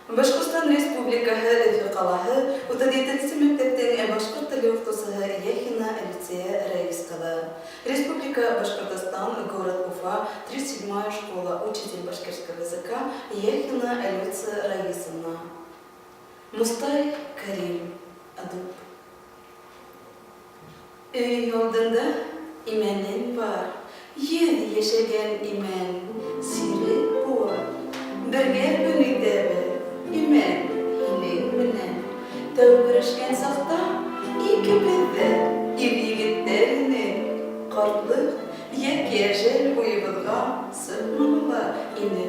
Башҡортостан Республикаһы Өфө ҡалаһы 37 нсе мәктәптең башҡорт теле уҡытыусыһы Яхина Люция Рәис ҡыҙы. Республика Башкортостан, город Уфа, 37-я школа, учитель башкирского языка Яхина Люция Раисовна. Мостай Кәрим, Дуб. Өй алдында имәнең бар, 100 йәшәгән имән, сирек буа. Бергә көн итәбеҙ, имән, һинең менән. Тәү күрешкән саҡта икебеҙ ҙә ир-егеттәр инек. Ҡартлыҡ йәки әжәл уйыбыҙға сыҡманы ла ине.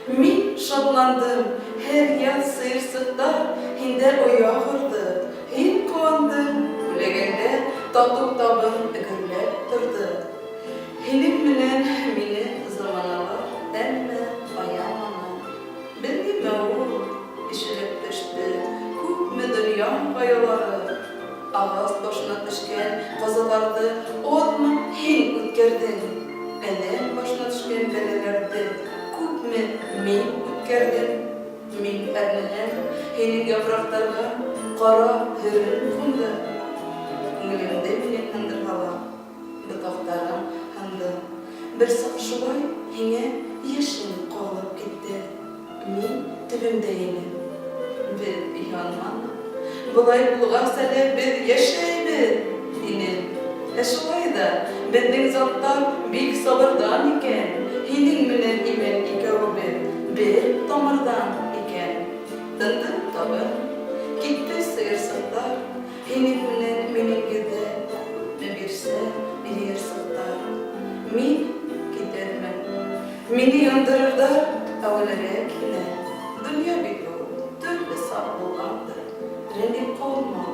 Мин шатландым, һәр яҙ сыйырсыҡтар һиндә оя ҡорҙо, һин ҡыуандың, күләгәңдә татыу табын гөрләп торҙо. Һинең менән мине заманалар әммә аяманы. Белмиме ул, ишелеп төштө күпме дөнья ҡаялары. Ағас башына төшкән ҡазаларҙы аҙмы һин үткәрҙең? Әҙәм башына төшкән бәләләрҙе күпме мин үткәрҙем? Мин әрнеһәм, һинең япраҡтарға ҡара һөрөм ҡунды. Күңелеңде минең һындырһалар, ботаҡтарың һынды. Бер саҡ шулай һиңә йәшен ҡағылып китте. Мин төбөмдә инем. Беҙ янманыҡ. Былай булғас әле беҙ йәшәйбеҙ, тинем. Ә шулай ҙа беҙҙең заттар бик сабырҙан икән, һинең менән имән икәүебеҙ бер тамырҙан икән. Тынды табын. Китте сыйырсыҡтар. Һинең менән минең йөҙҙә күпме бирсә йыйырсыҡтар. Мин китермен. Мине яндырырҙар әүәлерәк һине. Донъя бит ул, төрлө саҡ булғандыр. Рәнйеп ҡалма.